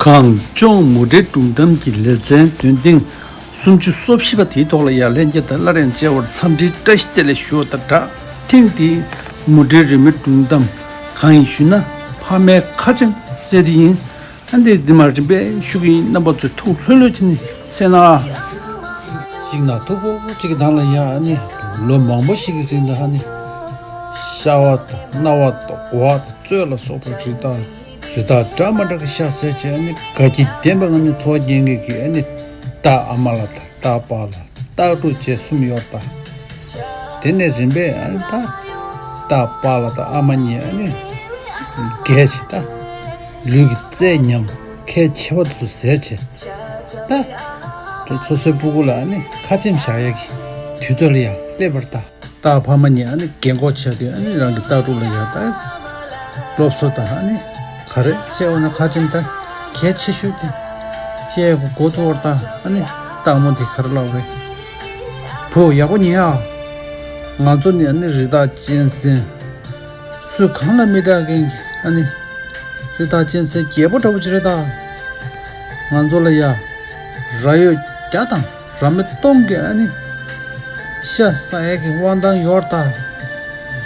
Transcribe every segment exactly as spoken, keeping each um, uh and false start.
གངས་ལྗོངས་མུ་འབྲེལ་སྒྲུང་གཏམ་གྱི་ལེ་ཚན་འདོན་ཐེངས་སུམ་ཅུ་སོ་བཞི་པ་དེའི་ཐོག་ལ་ཡང་ལྷན་རྒྱས་དང་སླར་ཡང་མཇལ་བར་འཚམས་འདྲིའི་བཀྲ་ཤིས་བདེ་ལེགས་ཞུ་བ་དང་སྦྲགས། ཐེངས་འདིའི་མུ་འབྲེལ་རིས་མེད་སྒྲུང་གཏམ་གང་ཡིན་ཞུས་ན། ཕ་མའི་ཁ་ཆེམས་ཟེར་དེ་ཡིན། ཨ་འདི་འདི་མ་རིམ་པས་ཞུ་གི་ཡིན། རྣམ་པ་ཚོས་ཐུགས་ལྷོད་ལྷོད་བྱས་ནས་གསན་ན། ཤིང་ནགས་མཐུག་པོ་གཅིག་གི་ནང་ལ་ཡང་ཨ་ནི་ལོ་མང་པོ་ཞིག་གི་རིང་ལ་ཨ་ནི་ཤ་བ་དང་གནའ་བ་དང་གོ་བ་དང་གཙོད་ལ་སོགས་པའི་རི་དྭགས་རི་དྭགས་འདྲ་མི་འདྲ་གི་ཤ་ཟས་བྱས། ཨ་ནི་དགའ་སྐྱིད་ལྡན་པའི་ངང་ནས་འཚོ་བ་སྐྱེལ་མཁན་གྱི་ཨ་ནི་སྟག་ཨ་མ་ལགས་དང་སྟག་པཱ་ལགས། སྟག་ཕྲུག་བཅས་གསུམ་ཡོད་རེད་ད། དེ་ནས་རིམ་པས་ཨ་ནི་ད་སྟག་པཱ་ལགས་དང་ཨ་མ་གཉིས་ཨ་ནི་རྒས་བྱས། ད་ལུས་ཀྱི་རྩལ་ཉམས། ཁལ་ཆེ་བ་དེ་ཚོ་ཟས་བྱས། ད་སོ་སོའི་སྤུ་གུ་ལ་ཨ་ནི་ཁ་ཆེམས་བཞག་ཡག་གི་དུས་ཚོད་ལ་ཡང་སླེབས་པ་རེད་ད། སྟག་ཕ་མ་གཉིས་ཨ་ནི་རྒན་གོག་ཆགས་དུས་ཨ་ནི་རང་གི་སྟག་ཕྲུག་ལ་ཡང་ད་སློབ་གསོ་དང་ཨ་ནི་ག་རེ་བཤད་འོ་ན་ཁ་ཆེམས་ད་གལ་ཆེ་ཤོས་དེ་བཤད་འགོ་བཙུགས་པ་རེད་ད། ཨ་ནི་སྟག་མོ་དེ་ག་རེ་ལབ་རེད། བུ་ཡག་པོ་ཉོན་ཨ། ང་ཚོ་ནི་ཨ་ནི་རི་དྭགས་གཅན་གཟན། སུ་གང་ལ་མི་སྐྲག་མཁན་གྱི་ཨ་ནི་རི་དྭགས་གཅན་གཟན་རྒྱལ་པོ་འདྲ་པོ་ཅིག་རེད་ད། ང་ཚོ་ལ་ཡ་ར་ཡོད་བརྒྱ་དང་ར་མེད་སྟོང་གི་ཨ་ནི་ཤ་ཟ་ཡས་ཀྱི་དབང་ཐང་ཡོད་ད།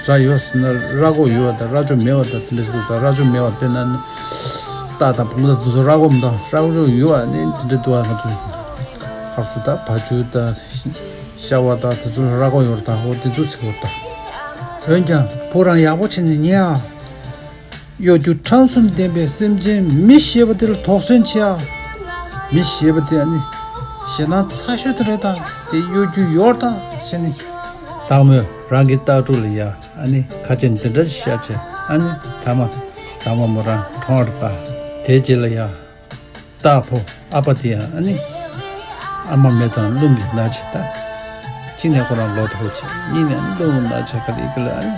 ར་ཡོད་ཟེར་ན་ར་སྒོག་ཡོད་པ་དང་ར་ཅོ་མེད་པ་དང་དེ་འདྲ་ཟེར་གོ་ད། ར་ཅོ་མེད་པ་དཔེར་ན་ནི་སྟག་དང་བུ་མོ་དང་དེ་ཚོ་ར་སྒོག་མི་འདུག་ར་སྒོག་ཡོད་པ་ནི་དེ་འདྲ་འདུག་ཨ། ང་ཚོ་ཁ་སུ་ད་བ་ཕྱུགས་དང་ཤ་བ་དང་དེ་ཚོ་ར་སྒོག་ཡོད་རེད་ད། འོ་དེ་ཚོ་ཚིག་པ་རེད་ད། འོན་ཀྱང་བུ་རང་ཡག་པོ་བྱས་ནས་ཉན་ཨ། གཡོ་སྒྱུ་ཁྲམ་གསུམ་ལྡན་པའི་སེམས་ཅན་མི་ཞེས་པ་དེ་ལ་དོགས་ཟོན་བྱེད་ཨ། མི་ཞེས་པ་དེ་ཨ་ནི་ཞེ་སྡང་ཚ་ཤོས་དེ་རེད་ད། དེ་གཡོ་སྒྱུ་ཡོད་རེད་ད་ཟེར་ནས། སྟག་མོས་རང་གི་སྟག་ཕྲུག་ལ་ཡ་ཨ་ནི་ཁ་ཆེམས་དེ་འདྲ་ཞིག་བཞག་བྱས། ཨ་ནི་ཐ་མ་སྟག་མོ་མོ་རང་གྲོངས་རེད་ད། དེའི་རྗེས་ལ་ཡ་སྟག་ཕོ་ཨ་ཕ་དེ་ཡང་ཨ་ནི་ཨ་མ་མེད་ཙང་རླུང་གིས་མནར་བྱས་ད། གཅིག་ནས་ཁོ་རང་ལོ་ཐོག་བྱས། གཉིས་ནས་རླུང་གིས་མནར་བྱས་ག་རེ་ག་ལ་ཨ་ནི་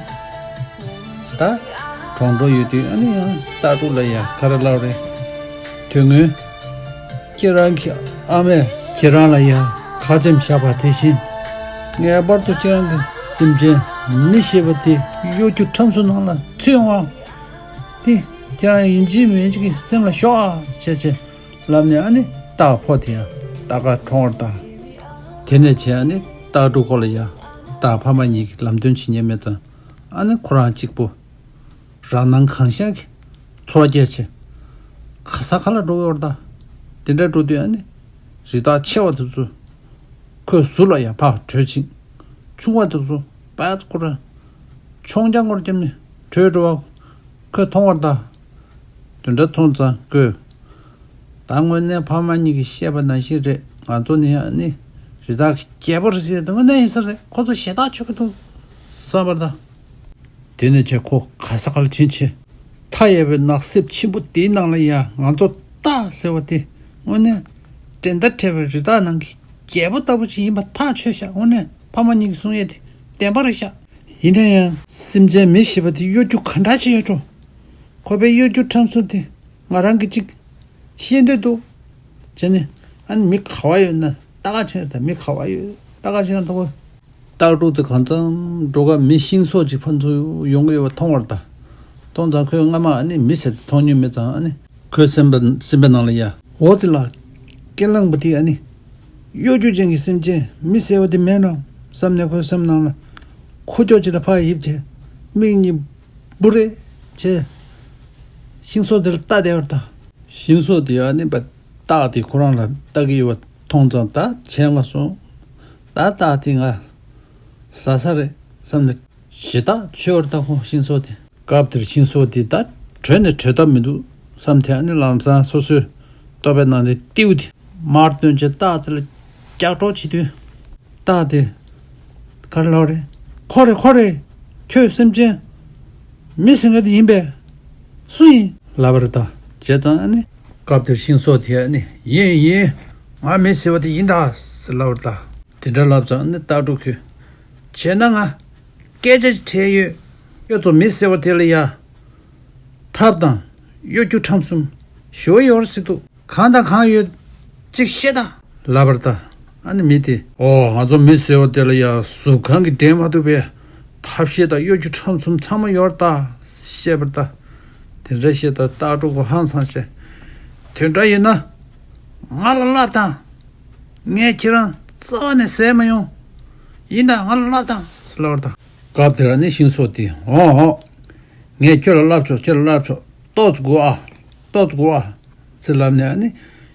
ད་གྲོངས་འགྲོ་ཡོད་དུས་ཨ་ནི་ཡང་སྟག་ཕྲུག་ལ་ཡང་ག་རེ་ལབ་རེད། དོན་དངོས་ཁྱེད་རང་གི་ཨ་མས་ཁྱེད་རང་ལ་ཡང་ཁ་ཆེམས་བཞག་པ་དེ་བཞིན་ངེས་པར་དུ་ཁྱེད་རང་གི་སེམས་ཅན་མི་ཞེས་པ་དེ་གཡོ་སྒྱུ་ཁྲམ་གསུམ་ནང་ལ་ཚུད་ཡོང་བ། དེ་ཁྱེད་རང་ཡིན་གཅིག་མིན་གཅིག་གི་སེམས་ལ་ཞོག་ཨ་བྱས་བྱས་ལབ་ནས་ཨ་ནི་སྟག་ཕོ་དེ་ཡང་ད་ག་གྲོངས་པ་རེད་ད། དེ་ནས་བྱས་ཨ་ནི་སྟག་ཕྲུག་ཁོ་ལ་ཡ་སྟག་ཕ་མ་གཉིས་ཀྱིས་ལམ་སྟོན་བྱེད་མཁན་མེད་ཙང་ཨ་ནི་ཁོ་རང་གཅིག་པུ་རང་སྣང་གང་ཤར་གྱི་འཚོ་བ་སྐྱེལ་བྱས་ག་ས་ག་ལ་འགྲོ་གི་ཡོད་རེད་ད། དེ་འདྲ་འགྲོ་དུས་ཨ་ནི་རི་དྭགས་ཆེ་བ་དེ་ཚོ་ཁོའི་ཟུར་ལ་ཡང་ཕར་བྲོས་ཕྱིན། ཆུང་བ་དེ་ཚོ་པད་ཁོ་རང་མཆོང་རྒྱག་སྐོར་བརྒྱབ་ནས་བྲོས་འགྲོ་བ་ཁོས་མཐོང་བ་རེད་ད། དེ་འདྲ་མཐོང་ཙང་ཁོས། ད་དངོས་གནས་ཕ་མ་གཉིས་ཀྱིས་བཤད་པ་ནང་བཞིན་རེད། ང་ཚོ་ནི་ཨ་ནི་རི་དྭགས་ཀྱི་རྒྱལ་པོ་རེད་ཟེར། དེ་དངོས་གནས་ཡིན་ས་རེད། ཁོ་ཚོ་ཞེ་དྲག་ཆོག་གི་འདུག་བསམ་པ་རེད་ད། དེ་ནས་བྱས་ཁོ་ག་ས་ག་ལ་ཕྱིན་བྱས། མཐའ་ཡས་པའི་ནགས་གསེབ་ཆེན་པོ་དེའི་ནང་ལ་ཡ་ང་ཚོ་སྟག་ཟེར་བ་དེ་དངོས་གནས་འགྲན་ཟླ་བྲལ་བའི་རི་དྭགས་ནང་གི་རྒྱལ་པོ་ལྟ་བུ་ཅིག་ཡིན་པ་ཐག་ཆོད་ཤག་དངོས་གནས་ཕ་མ་གཉིས་ཀྱིས་གསུང་ཡས་དེ་བདེན་པ་རེད་ཤག་ཡིན་ན་ཡང་སེམས་ཅན་མི་ཞེས་པ་དེ་གཡོ་སྒྱུ་ག་འདྲ་ཅིག་ཡོད་འགྲོ། ཁོ་པའི་གཡོ་སྒྱུ་ཁྲམ་གསུམ་དེ་ང་རང་གིས་ཅིག་ཤེས་འདོད་འདུག་བྱས་ནས་ཨ་ནི་མི་ག་བ་ཡོད་ན་ལྟ་ག་ཕྱིན་ད། མི་ག་བ་ཡོད་ལྟ་ག་ཕྱིན་ད་ཁོ། སྟག་ཕྲུག་དེ་གང་ཙམ་འགྲོ་སྐབས་མི་ཤིང་སོགས་ཅིག་ཕར་ཚུར་ཡོང་གི་ཡོད་པ་མཐོང་བ་རེད་ད། མཐོང་ཙང་ཁོས་སྔ་མ་ཨ་ནི་མི་ཟེར་དེ་མཐོང་མྱོང་མེད་ཙང་ཨ་ནི་ཁོའི་སེམས་པ་སེམས་པའི་ནང་ལ་ཡ། འོ་ཙི་ལ། ཀེ་ལང་པ་དེ་ཨ་ནི་གཡོ་སྒྱུ་ཅན་གྱི་སེམས་ཅན་མི་ཟེར་བ་དེ་མེད་ནོ་བསམ་ནས་ཁོའི་སེམས་ནང་ལ་ཁུ་ཁྱོག་ཅིག་ལ་ཕར་ཡིབ་བྱས་མིག་གཉིས་འབུར་རེ་བྱས། ཤིང་སོགས་དེ་ལ་ལྟ་བསྡད་པ་རེད་ད། ཤིང་སོགས་དེ་ཨ་ནི་པ་སྟག་དེ་ཁོ་རང་ལ་ལྟ་གི་ཡོད་པ་མཐོང་ཙང་ད་བྱས་མ་སོང་། ད་སྟག་དེ་ང་ཟ་ས་རེད་བསམ་ནས་ཞེ་དྲག་ཆེ་བར་ལྟ་ཁོ་ཤིང་སོགས་དེ། སྐབས་དེར་ཤིང་སོགས་དེ་ད་བྲོས་ནས་བྲོས་ཐབས་མི་འདུག་བསམ་དེ་ཨ་ནི་ལམ་སང་སོ་སོའི་ལྟོ་ཕད་ནང་ནས་ཏིའུ་དེ་མར་བཏོན་བྱས་སྟག་དེ་ལ་ཀྱག་ཀྲོག་བྱེད་དུས། སྟག་དེ་ག་རེ་ལབ་རེད། ཁོ་རེད་ཁོ་རེད། ཁྱོད་སེམས་ཅན་མི་ཟེར་མཁན་དེ་ཡིན་པས། སུ་ཡིན། ལབ་པ་རེད་ད། བྱས་ཙང་ཨ་ནི་སྐབས་དེར་ཤིང་སོགས་དེ་ཨ་ནི་ཡིན་ཡིན། ང་མི་ཟེར་བ་དེ་ཡིན་ད་ཟེར་ལབ་པ་རེད་ད། དེ་འདྲ་ལབ་ཙང་ཨ་ནི་སྟག་ཕྲུག་ཁོས། བྱས་ན་ང་སྐད་ཆ་ཞིག་དྲིས་ཡོད། ཁྱོད་ཚོ་མི་ཟེར་བ་དེ་ལ་ཡ་ཐབས་དང་གཡོ་སྒྱུ་ཁྲམ་གསུམ་ཞེ་པོ་ཡོད་རེད་ཟེར་འདུག་གང་དང་གང་ཡོད་ཅིག་བཤད་དང་། ལབ་པ་རེད་ད། ཨ་ནི་མི་དེས་ཨོ་ང་ཚོ་མི་ཟེར་བ་དེ་ལ་ཡ་གཟུགས་གང་གིས་འགྲན་མ་ཐུབ་པའི་ཐབས་ཤེས་དང་གཡོ་སྒྱུ་ཁྲམ་གསུམ་ཚང་མ་ཡོད་རེད་ད་བཤད་པ་རེད་ད། དེ་འདྲ་བཤད་ད་སྟག་ཕྲུག་ཁོ་ཧང་སངས་བྱས། དེ་འདྲ་ཡིན་ན། ང་ལ་བསླབ་དང་། ངས་ཁྱེད་རང་རྩ་བ་ནས་བཟས་མ་ཡོང་། ཡིན་ད་ང་ལ་བསླབ་དང་ཟེར་ལབ་པ་རེད་ད། སྐབས་དེར་ནི་ཤིང་བཟོ་དེས་འོ་འོ། ངས་ཁྱོད་ལ་བསླབ་ཆོག་ཁྱོད་ལ་བསླབ་ཆོག་ཏོག་ཙམ་སྒུག་ཨ། ཏོག་ཙམ་སྒུག་ཨ། ཟེར་ལབ་ནས་ཨ་ནི་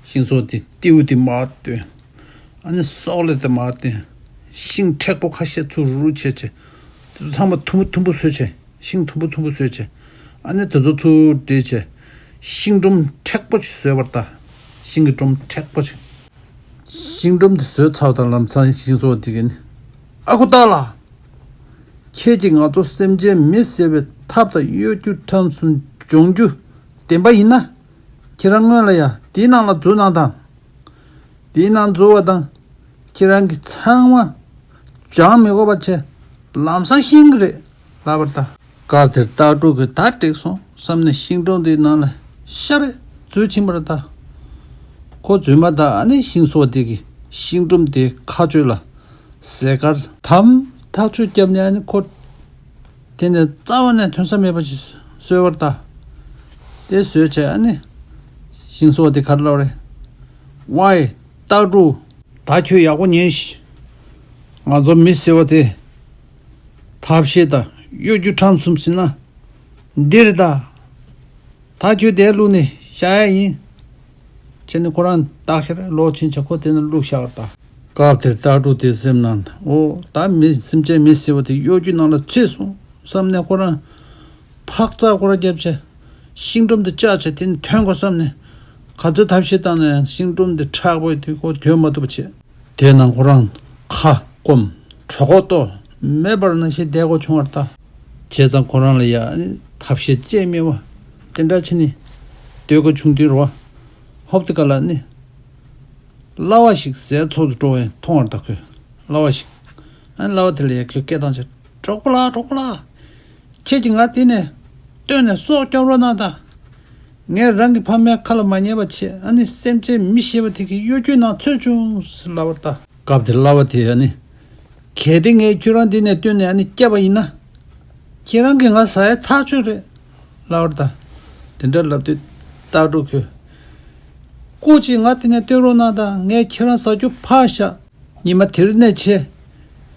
ཤིང་བཟོ་དེས་ཏེའུ་དེ་མར་བཏོན། ཨ་ནི་སོག་ལེ་དེ་མར་བཏོན། ཤིང་མཁྲེགས་པོ་ཁ་ཤས་ཚུར་རུ་བྱས་བྱས། དེ་ཚོ་ཚང་མ་ཐུམ་བུ་ཐུམ་བུ་བཟོས་བྱས། ཤིང་ཐུམ་བུ་ཐུམ་བུ་བཟོས་བྱས། ཨ་ནི་དེ་ཚོ་ཚུར་སྒྲིལ་བྱས། ཤིང་སྒྲོམ་མཁྲེགས་པོ་ཞིག་བཟོས་པ་རེད་ད། ཤིང་གི་སྒྲོམ་མཁྲེགས་པོ་ཞིག་ཤིང་སྒྲོམ་དེ་བཟོས་ཚར་དང་ལམ་སང་ཤིང་བཟོ་བ་དེ་གིས་ནི། ཨ་ཁུ་སྟག་ལྷ། ཁྱེད་ཀྱིས་ང་ཚོ་སེམས་ཅན་མི་བསད་པའི་ཐབས་དང་གཡོ་སྒྱུ་ཁྲམ་གསུམ་སྦྱོང་རྒྱུ་བདེན་པ་ཡིན་ན། ཁྱེད་རང་སྔོན་ལ་ཡ་དེའི་ནང་ལ་འཛུལ་གནང་དང་། དེའི་ནང་འཛུལ་བ་དང་། ཁྱེད་རང་གིས་ཚང་མ་སྦྱང་མི་དགོས་པ་བྱས། ལམ་སང་ཤེས་ཀྱི་རེད་ལབ་པ་རེད་ད། སྐབས་དེར་སྟག་ཕྲུག་གིས་ད་འགྲིག་སོང་བསམ་ནས་ཤིང་སྒྲོམ་དེའི་ནང་ལ་ཤར་རེ་འཛུལ་ཕྱིན་པ་རེད་ད། ཁོ་འཛུལ་མ་ཐག་ཨ་ནི་ཤིང་བཟོ་དེ་གིས་ཤིང་སྒྲོམ་དེའི་ཁ་གཅོད་ལ་ཟས་དཀར་དམ་ཐག་ཆོད་བརྒྱབ་ནས་ཨ་ནི་ཁོ། དེ་ནས་རྩ་བ་ནས་ཐོན་ས་མེད་པ་ཞིག་བཟོས་པ་རེད་ད། དེ་བཟོས་བྱས་ཨ་ནི། ཤིང་བཟོ་དེ་ག་རེ་ལབ་རེད། ཝའི། སྟག་ཕྲུག་ད་ཁྱོད་ཡག་པོ་ཉན་ཞིག་ང་ཚོ་མི་ཟེར་བ་དེ། ཐབས་ཤེས་དང་གཡོ་སྒྱུ་ཁྲམ་གསུམ་ཟེར་ན། འདི་རེད་ད། ད་ཁྱོད་དེར་བླུགས་ནས་བཞག་ཡ་ཡིན། ཁྱེད་ནི་ཁོ་རང་སྟག་ཤར་ལོག་ཕྱིན་བྱས་ཁོ་དེ་ནས་བླུགས་བཞག་པ་རེད་ད། སྐབས་དེར་སྟག་ཕྲུག་དེའི་སེམས་ནང་། འོ་ད་མི་སེམས་ཅན་མི་ཟེར་བ་དེ་གཡོ་སྒྱུ་ནང་ལ་ཚུད་སོང་བསམ་ནས་ཁོ་རང་། ཕག་ཚག་སྐོར་ར་བརྒྱབ་བྱས། ཤིང་སྒྲོམ་དེ་བཅག་བྱས་དེ་ནས་ཐོན་དགོས་བསམ་ནས། ག་ཚོད་ཐབས་ཤེས་བཏང་ན་ཡང་ཤིང་སྒྲོམ་དེ་མཁྲེགས་པོ་དེ་ཁོ་ཐོན་མ་ཐུབ་པ་བྱས། དེ་ནང་ཁོ་རང་ཁ་སྐོམ་གྲོད་ཁོག་ལྟོགས་མེད་པར་ནང་བཞིན་བསྡད་དགོས་བྱུང་བ་རེད་ད། བྱས་ཙང་ཁོ་རང་ལ་ཡ་ཐབས་ཤེས་ཅི་མེད་པ་དེ་འདྲ་བྱས་ནས་སྡོད་དགོས་བྱུང་དུས་རེད་བ། ཧོབ་དེ་ག་ལ་ནི། གླ་བ་ཞིག་ཟས་འཚོལ་དུ་འགྲོ་བ་ཡང་མཐོང་བ་རེད་ད་ཁོས། གླ་བ་ཞིག་ཨ་ནི་གླ་བ་དེ་ལ་ཡ་ཁོས་སྐད་བཏང་བྱས། གྲོགས་པོ་ལགས། གྲོགས་པོ་ལགས། ཁྱེད་ཀྱིས་ང་འདི་ནས་བཏོན་ནས་སྲོག་སྐྱོབ་རོགས་གནང་དང་། ངས་རང་གི་ཕ་མའི་ཁ་ལ་མ་ཉན་པ་བྱས། ཨ་ནི་སེམས་ཅན་མི་ཞེས་པ་དེ་གི་གཡོ་སྒྱུའི་ནང་ཚུད་བྱུང་ཟེར་ལབ་པ་རེད་ད། སྐབས་དེར་གླ་བ་དེས་ཨ་ནི། གལ་ཏེ་ངས་ཁྱོད་རང་འདི་ནས་བཏོན་ནས་ཨ་ནི་བསྐྱབས་པ་ཡིན་ན། ཁྱེད་རང་གིས་ང་ཟ་ཡ་ཐག་ཆོད་རེད་ལབ་པ་རེད་ད། དེ་འདྲ་ལབ་དུས་སྟག་ཕྲུག་ཁོས། སྐུ་མཁྱེན། ང་འདི་ནས་བཏོན་རོགས་གནང་དང་། ངས་ཁྱེད་རང་ཟ་རྒྱུ་ཕར་བཞག་ཉི་མ་དེ་རིང་ནས་བྱས།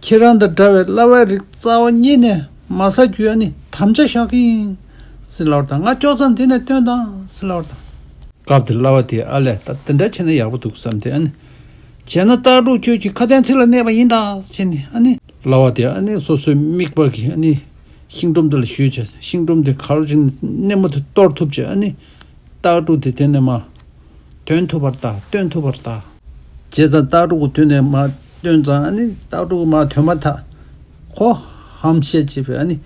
ཁྱེད་རང་དང་འདྲ་བའི་གླ་བའི་རིགས་རྩ་བ་ཉིད་ནས་མ་ཟ་རྒྱུ་ཡ་ནི་དམ་བཅའ་བཞག་གི་ཡིན། ཟེར་ལབ་པ་དང་། ང་ལྕོགས་ཙམ་འདི་ནས་བཏོན་དང་ཟེར་ལབ་པ་དང་། སྐབས་དེར་གླ་བ་དེས་ཨ་ལས། ད་དེ་འདྲ་བྱས་ན་ཡག་པོ་འདུག་བསམ་སྟེ་ཨ་ནི། བྱས་ན་སྟག་ཕྲུག་ཁྱོད་ཀྱི་ཁ་དན་ཚིག་ལ་གནས་པ་ཡིན་ད་བྱས་ནས་ཨ་ནི། གླ་བ་དེས་ཨ་ནི་སོ་སོའི་མིག་པ་གིས་ཨ་ནི། ཤིང་སྒྲོམ་དེ་ལ་གཞུས་བྱས། ཤིང་སྒྲོམ་དེ་ག་རེ་བྱས་ནས་སྣེ་མོ་དེ་གཏོར་ཐུབ་བྱས། ཨ་ནི། སྟག་ཕྲུག་དེ་དེ་ནས་མར་ཐོན་ཐུབ་པ་རེད་ད། བཏོན་ཐུབ་པ་རེད་ད། བྱས་ཙང་སྟག་ཕྲུག་གིས་དེ་ནས་མར་བཏོན་ཙང་ཨ་ནི་སྟག་ཕྲུག་མར་ཐོན་མ་ཐག་ཁོ་ཧམ་བཤད་བྱས་པས་ཨ་ནི།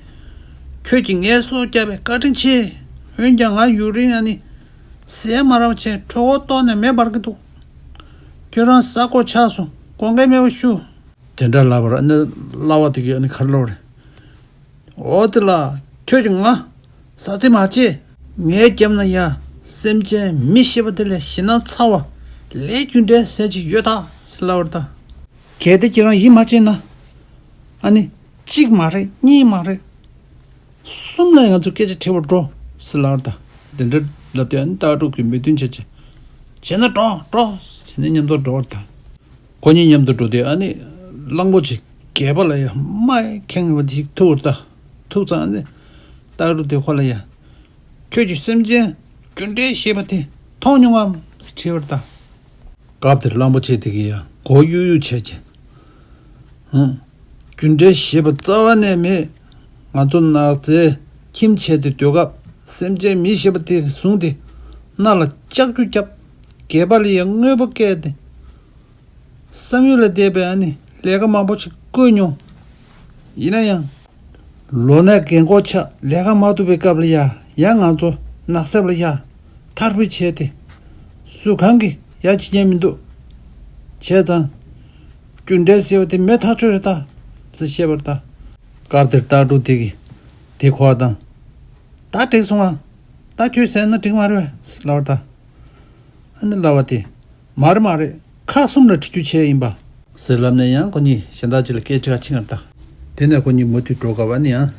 ཁྱོད་ཀྱིས་ངའི་སྲོག་བསྐྱབས་པས་བཀའ་དྲིན་ཆེ། འོན་ཀྱང་ང་ཡུན་རིང་ཨ་ནི་ཟས་མ་རག་བྱས་གྲོད་ཁོག་ལྟོགས་ནས་མེ་འབར་གྱི་འདུག་ཁྱོད་རང་ཟ་དགོས་ཆགས་སོང་། དགོངས་འགལ་མེད་པ་ཞུ། དེ་འདྲ་ལབ་པར་ཨ་ནི་གླ་བ་དེ་གིས་ཨ་ནི་ག་རེ་ལབ་རེད། འོ་དེ་ལ་ཁྱོད་ཀྱིས་ང་ཟ་རྩིས་མ་བྱེད། ངས་བརྒྱབ་ན་ཡང་སེམས་ཅན་མི་ཞེས་པ་དེ་ལས་ཞེད་སྣང་ཚ་བ་ལས་རྒྱུ་འབྲས་ཟེར་ཅིག་ཡོད་ད་ཟེར་ལབ་པ་རེད་ད། གལ་ཏེ་ཁྱེད་རང་ཡིད་མ་ཆེས་ན། ཨ་ནི། གཅིག་མ་རེད། གཉིས་མ་རེད། གསུམ་ལ་ང་ཚོ་སྐད་ཆ་དྲི་བར་འགྲོ་ཟེར་ལབ་པ་རེད་ད། དེ་འདྲ་ལབ་དུས་ཨ་ནི་སྟག་ཕྲུག་གིས་མོས་མཐུན་བྱས་བྱས། བྱས་ན་འགྲོ་འགྲོ་བྱས་ནས་མཉམ་དུ་འགྲོ་བ་རེད་ད། ཁོ་གཉིས་མཉམ་དུ་འགྲོ་དུས་ཨ་ནི་གླང་པོ་ཆེ་སྒལ་པ་ལ་ཡ་རྨ་ཁེངས་པ་ཞིག་ཐུག་པ་རེད་ད། ཐུག་ཙང་ཨ་ནི་སྟག་ཕྲུག་དེས་ཁོ་ལ་ཡ། ཁྱོད་ཀྱིས་སེམས་ཅན་རྒྱུ་འབྲས་ཞེས་པ་དེ་མཐོང་མྱོང་ངམ་ཟེར་དྲིས་པ་རེད་ད། སྐབས་དེར་གླང་པོ་ཆེ་དེ་གིས་ཡ་མགོ་གཡུག་གཡུག་བྱས་བྱས། ཧུམ། རྒྱུ་འབྲས་ཞེས་པ་རྩ་བ་ནས་མེད། ང་ཚོ་ནགས་ཚལ་ཁྱིམ་བྱས་ཏེ་སྡོད་སྐབས་སེམས་ཅན་མི་ཞེས་པ་དེ་བཟུང་སྟེ་སྣ་ལ་ལྕགས་ཀྱུ་བརྒྱབ། སྒལ་པ་ལ་ཡང་དངོས་པོ་བཀལ་ཏེ། བསམ་ཡུལ་ལས་འདས་པའི་ཨ་ནི་ལས་ཀ་མང་པོ་ཞིག་བསྐོས་མྱོང་། ཡིན་ན་ཡང་། ལོ་ནའི་རྒན་གོག་ཆགས་ལས་ཀ་མ་ཐུབ་པའི་སྐབས་ལ་ཡ་ཡང་ང་ཚོ་ནགས་གསེབ་ལ་ཡ་མཐར་ཕུད་བྱས་ཏེ། སུ་གང་གིས་ཡ་བྱེད་མཁན་མི་འདུག་བྱས་ཙང་། རྒྱུ་འབྲས་ཟེར་བ་དེ་མེད་ཐག་ཆོད་རེད་ད། ཟེར་བཤད་པ་རེད་ད། སྐབས་དེར་སྟག་ཕྲུག་དེ་གིས་དེ་གོ་བ་དང་། ད་འགྲིག་སོང་ཨ། ད་ཁྱོད་ཟས་ན་འགྲིག་མ་རེད་པས་ལབ་པ་རེད་ད། ཨ་ནི་གླ་བ་དེས། མ་རེད་མ་རེད། ཁག་གསུམ་ལ་འཁྲི་རྒྱུ་བྱས་ཡིན་པ། ཟེར་ལབ་ནས་ཡང་ཁོ་གཉིས་གཞན་དག་ཅིག་ལ་སྐད་ཆ་ཕྱིན་པ་རེད་ད། དེ་ནས་ཁོ་གཉིས་མུ་མཐུད་འགྲོ་སྐབས་ཨ་ནི་ཡང་།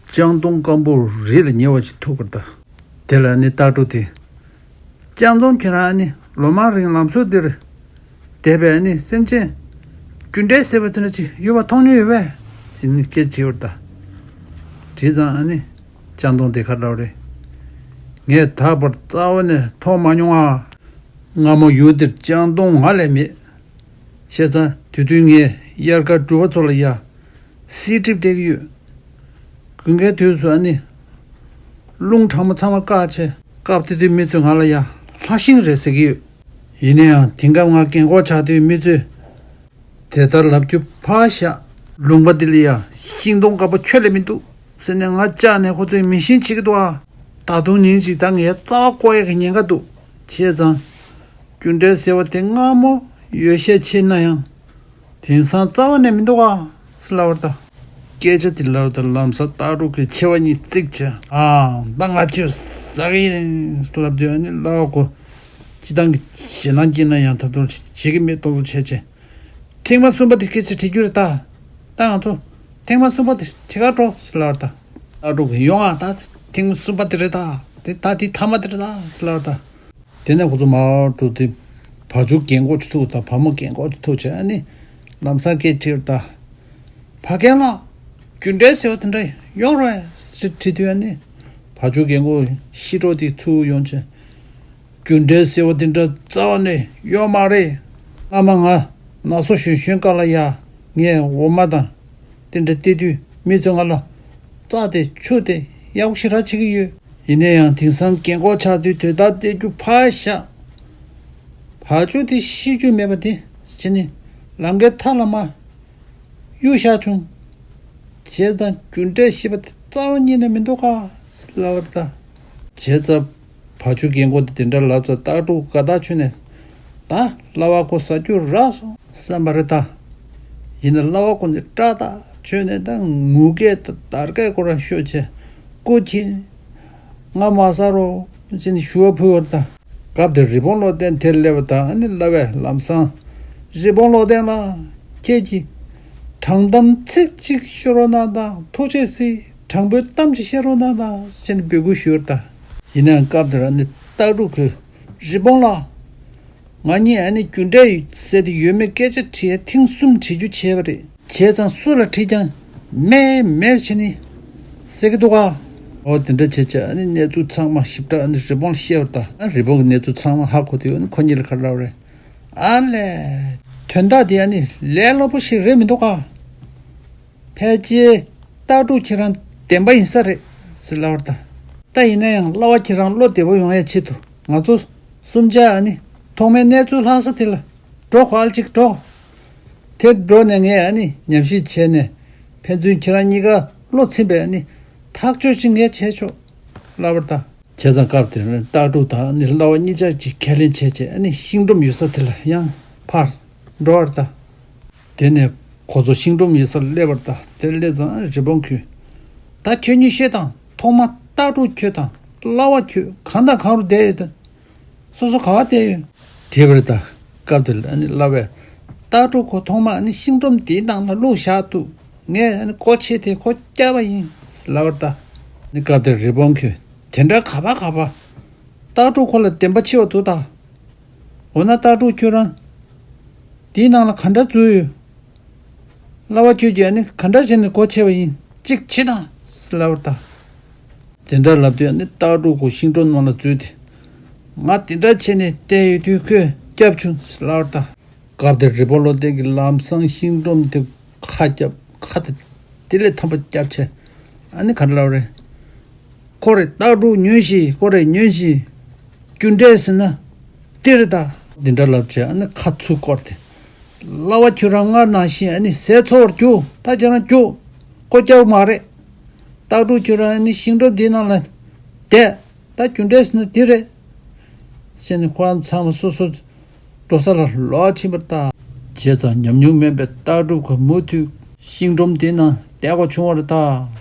ལྕང་སྡོང་སྐམ་པོ་རི་ལ་ཉེ་བ་ཞིག་ཐུག་པ་རེད་ད། དེ་ལ་ཨ་ནི་སྟག་ཕྲུག་དེས། ལྕང་སྡོང་ཁྱེད་རང་ཨ་ནི་ལོ་མང་རིང་ལམ་ཟུར་འདིར་བསྡད་པའི་ཨ་ནི་སེམས་ཅན་རྒྱུ་འབྲས་ཟེར་བ་དེ་འདྲ་ཅིག་ཡོད་པ་མཐོང་མྱོང་ཡོད་པས་ཟེར་ནས་སྐད་དྲིས་པར་ད། དྲིས་ཙང་ཨ་ནི་ལྕང་སྡོང་དེ་ག་འདྲ་བ་རེད། ངས་ད་བར་རྩ་བ་ནས་མཐོང་མ་མྱོང་ཨ། སྔ་མོ་ཡུལ་འདིར་ལྕང་སྡོང་ང་ལས་མེད། བྱས་ཙང་དེ་དུས་ངས་དབྱར་ཁ་སྦྲུལ་བ་ཚོ་ལ་ཡ། སིལ་གྲིབ་སྤྲད་ཀྱི་ཡོད། དགུན་ཁའི་དུས་སུ་ཨ་ནི། རླུང་གྲང་མོ་ཚང་མ་བཀག་བྱས། སྐབས་དེ་དུས་མི་ཚོས་ང་ལ་ཡ། ལྷ་ཤིང་རེད་ཟེར་གྱི་ཡོད། ཡིན་ན་ཡང་དེང་སྐབས་ང་རྒན་གོག་ཆགས་དུས་མི་ཚོས། དེ་ལྟར་ལབ་རྒྱུ་ཕར་བཞག་ལུང་པ་འདི་ལ་ཡ། ཤིང་སྡོང་དཀར་པོ་ཁྱོན་ལས་མི་འདུག་ཟེར་ནས་ང་བཅག་ནས་ཁོ་ཚོས་མི་ཤིང་བྱེད་ཀྱི་འདུག་ཨ། ད་དུང་ཉིན་གཅིག་ད་ངའི་རྩ་བ་བཀོག་ཡག་གི་ཉེན་ཁ་འདུག་བྱས་ཙང་། རྒྱུ་འབྲས་ཟེར་བ་དེ་སྔ་མོ་ཡོད་ཤས་ཆེ་ན་ཡང་། དེང་སང་རྩ་བ་ནས་མི་འདུག་ག་ཟེར་ལབ་པར་ད། སྐད་ཆ་དེ་ལབ་ད་ལམ་སང་སྟག་ཕྲུག་གི་མཆེ་བ་གཉིས་གཙིགས་བྱས། ཨ། ད་ང་ཁྱོད་ཟ་གི་ཡིན་ཟེར་ལབ་དུས་ཨ་ནི་གླ་བ་ཁོ། སྤྱི་བཏང་གི་ཞེད་སྣང་སྐྱེས་ན་ཡང་ད་དུང་བྱེད་ཀྱི་མེད་ཏོག་ཏོག་བྱས་བྱས། ཐེངས་མ་གསུམ་པ་དེ་སྐད་ཆ་དྲི་རྒྱུ་རེད་ད། ད་ང་ཚོ་ཐེངས་མ་གསུམ་པ་དེ་དྲི་གར་འགྲོ་ཟེར་ལབ་པར་ད། སྟག་ཕྲུག་གིས་ཡོང་ཨ། ད་ཐེངས་མ་གསུམ་པ་དེ་རེད་ད། དེ་ད་དེ་མཐའ་མ་དེ་རེད་ད་ཟེར་ལབ་པར་ད། དེ་ནས་ཁོ་ཚོ་མར་འགྲོ་དུས། བ་ཕྱུགས་རྒན་གོག་ཅིག་ཐུག་དང་བ་མོ་རྒན་གོག་ཅིག་ཐུག་བྱས་ཨ་ནི། ལམ་སང་སྐད་དྲིས་པར་ད། བ་རྒན་ལགས། རྒྱུ་འབྲས་ཟེར་བ་དེ་འདྲ་ཡོད་རེད་ཟེར་དྲིས་དུས་ཨ་ནི། བ་ཕྱུགས་རྒན་གོག་ཤི་གྲོགས་དེ་ཚུར་ཡོང་བྱས། རྒྱུ་འབྲས་ཟེར་བ་དེ་འདྲ་རྩ་བ་ནས་ཡོད་མ་རེད། སྔ་མ་ང་ན་སོ་གཞོན་གཞོན་སྐབས་ལ་ཡ། ངས་འོ་མ་དང་། དེ་འདྲ་སྟེར་དུས་མི་ཚོས་ང་ལ་རྩྭ་དེ་ཆུ་དེ་ཡག་པོ་ཞེ་དྲག་བྱེད་ཀྱི་ཡོད། ཡིན་ན་ཡང་དེང་སང་རྒན་གོག་ཆགས་དུས་དེ་དག་སྟེར་རྒྱུ་ཕར་བཞག་བ་ཕྱུགས་དེ་ཤི་རྒྱུ་མེད་པ་དེ་བྱས་ནས་ལམ་ཁའི་མཐའ་ལ་མར་གཡུགས་བཞག་བྱུང་། བྱས་ཙང་རྒྱུ་འབྲས་ཞེས་པ་དེ་རྩ་བ་ཉིད་ནས་མི་འདུག་ག་ལབ་པར་ད། བྱས་ཙང་། བ་ཕྱུགས་རྒན་གོག་དེ་དེ་འདྲ་ལབ་ཙང་སྟག་ཕྲུག་དགའ་ཐག་ཆོད་ནས། ད་གླ་བ་ཁོ་ཟ་རྒྱུ་རག་སོང་བསམ་པ་རེད་ད། ཡིན་ན་གླ་བ་ཁོ་ནི་སྐྲག་ཐག་ཆོད་ནས་ད་ངུ་སྐད་དང་འདར་སྐད་ཁོ་རང་ཤོད་བྱས། སྐུ་མཁྱེན། ང་མ་ཟ་རོགས་ཅེས་ནས་ཞུ་བ་ཕུལ་བར་ད། སྐབས་དེར་རི་བོང་བློ་ལྡན་དེར་སླེབས་པ་དང་ཨ་ནི་གླ་བས་ལམ་སང་། རི་བོང་བློ་ལྡན་ལགས། ཁྱེད་ཀྱིས་དྲང་གཏམ་ཚིག་གཅིག་ཤོད་རོགས་གནང་དང་ཐུགས་རྗེ་གཟིགས། དྲང་པོའི་གཏམ་ཅིག་བཤད་རོགས་གནང་དང་ཟེར་ནས་འབོད་སྐུལ་ཞུས་པར་ད། ཡིན་ནའང་སྐབས་དེར་ཨ་ནི་སྟག་ཕྲུག་གིས། རི་བོང་ལགས། ང་གཉིས་ཨ་ནི་རྒྱུ་འབྲས་ཟེར་དེ་ཡོད་མེད་སྐད་ཆ་དྲིས་ཐེངས་གསུམ་དྲི་རྒྱུ་བྱས་པ་རེད། བྱས་ཙང་སུ་ལ་དྲིས་ཀྱང་མེད་མེད་བྱས་ནས་ཟེར་གྱི་འདུག་ག་འོ་དེ་འདྲ་བྱས་བྱས་ཨ་ནི་གནས་ཚུལ་ཚང་མ་ཞིབ་ཕྲ་ཨ་ནི་རི་བོང་ལ་བཤད་པར་ད། ཨ་རི་བོང་གིས་གནས་ཚུལ་ཚང་མ་ཧ་གོ་དུས་ཨ་ནི་ཁོ་གཉིས་ལ་ག་རེ་ལབ་པ་རེད། ཨ་ལས། དོན་དག་དེ་ཨ་ནི་ལས་སླ་པོ་ཞིག་རེད་མི་འདུག་ག་ཕལ་ཆེར་སྟག་ཕྲུག་ཁྱེད་རང་བདེན་པ་ཡིན་ས་རེད་ཟེར་ལབ་པར་ད། ད་ཡིན་ན་ཡང་གླ་བ་ཁྱེད་རང་བློ་བདེ་པོ་ཡོང་ཡའི་ཆེད་དུ་ང་ཚོ་གསུམ་ཆ་ཨ་ནི་ཐོག་མའི་གནས་ཚུལ་ལྷག་ས་དེ་ལ་འགྲོ་གོ་ཨ་ལ་ཅིག་འགྲོ། དེར་འགྲོ་ནས་ངས་ཨ་ནི་ཉམས་ཞིབ་བྱས་ནས་ཕན་ཚུན་ཁྱེད་རང་གཉིས་ཀ་བློ་ཚིམ་པའི་ཨ་ནི་ཐག་གཅོད་ཅིག་ངས་བྱས་ཆོག་ལབ་པར་ད། བྱས་ཙང་སྐབས་དེར་སྟག་ཕྲུག་དང་ཨ་ནི་གླ་བ་གཉིས་ཆ་གཅིག་ཁས་ལེན་བྱས་བྱས་ཨ་ནི་ཤིང་སྒྲོམ་ཡོད་ས་དེ་ལ་ཡང་ཕར་འགྲོ་བར་ད། དེ་ནས་ཁོ་ཚོ་ཤིང་སྒྲོམ་ཡོད་སར་སླེབས་པར་ད། དེར་སླེབས་ཙང་རི་བོང་ཁོས། ད་ཁྱོད་གཉིས་ཤོད་དང་ཐོག་མ་སྟག་ཕྲུག་ཁྱོད་དང་གླ་བ་ཁྱོད་གང་དང་གང་རུ་བསྡད་ཡོད་དམ། སོ་སོ་ག་བ་བསྡད་ཡོད། དྲིས་པར་ད། སྐབས་དེར་ཨ་ནི་གླ་བས། སྟག་ཕྲུག་ཁོ་ཐོག་མ་ཨ་ནི་ཤིང་སྒྲོམ་དེའི་ནང་ལ་བླུགས་བཞག་འདུག་ངས་ཨ་ནི་སྒོ་ཕྱེ་སྟེ་ཁོ་བསྐྱབས་པ་ཡིན་ལབ་པར་ད། ཨ་ནི་སྐབས་དེར་རི་བོང་ཁོས། དེ་འདྲ་ག་པ་ག་པ། སྟག་ཕྲུག་ཁོ་ལ་བདེན་པ་མཆིས་པ་འདུག་ད། འོ་ན་སྟག་ཕྲུག་ཁྱོད་རང་། དེའི་ནང་ལ་ག་འདྲ་འཛུལ་ཡོད། གླ་བ་ཁྱོད་ཀྱིས་ཨ་ནི་ག་འདྲ་བྱས་ནས་སྒོ་ཕྱེ་བ་ཡིན་གཅིག་བྱེད་དང་ཟེར་ལབ་པར་ད། དེ་འདྲ་ལབ་དུས་ཨ་ནི་སྟག་ཕྲུག་ཁོ་ཤིང་སྒྲོམ་ནང་ལ་འཛུལ་ཏེ། ང་དེ་འདྲ་བྱས་ནས་བསྡད་ཡོད་དུས་ཁོས་བསྐྱབས་བྱུང་ཟེར་ལབ་པར་ད། སྐབས་དེར་རི་བོང་བློ་ལྡན་གྱིས་ལམ་སང་ཤིང་སྒྲོམ་དེ་ཁ་བརྒྱབ་ཁ་དེ་དེ་ལས་ཐམ་པ་བརྒྱབ་བྱས་ཨ་ནི་ག་འདྲ་ལབ་རེད། ཁོ་རེ་སྟག་ཕྲུག་ཉོན་ཞིག་ཁོ་རེ་ཉོན་ཞིག་རྒྱུ་འབྲས་ཟེར་ན་འདི་རེད་ད། འདི་འདྲ་ལབ་བྱས་ཨ་ནི་ཁ་ཚུར་བསྐོར་ཏེ། གླ་བ་ཁྱོད་རང་སྔར་ནང་བཞིན་ཨ་ནི་ཟས་འཚོལ་བར་རྒྱུགས། ད་ཁྱོད་རང་རྒྱུགས། སྒོ་རྒྱག་མ་རེད། སྟག་ཕྲུག་ཁྱོད་རང་ཨ་ནི་ཤིང་སྒྲོམ་འདིའི་ནང་ལ་བསྡད། ད་རྒྱུ་འབྲས་ཟེར་ན་འདི་རེད། ཟེར་ནས་ཁོ་རང་ཚང་མ་སོ་སོ་འགྲོ་ས་ལ་ལོག་ཕྱིན་པར་གདའ། བྱས་ཙང་ཉམས་མྱོང་མེད་པའི་སྟག་ཕྲུག་ཁོ་མུ་མཐུད་ཤིང་སྒྲོམ་དེའི་ནང་བསྡད་དགོས་བྱུང་བར་གདའ།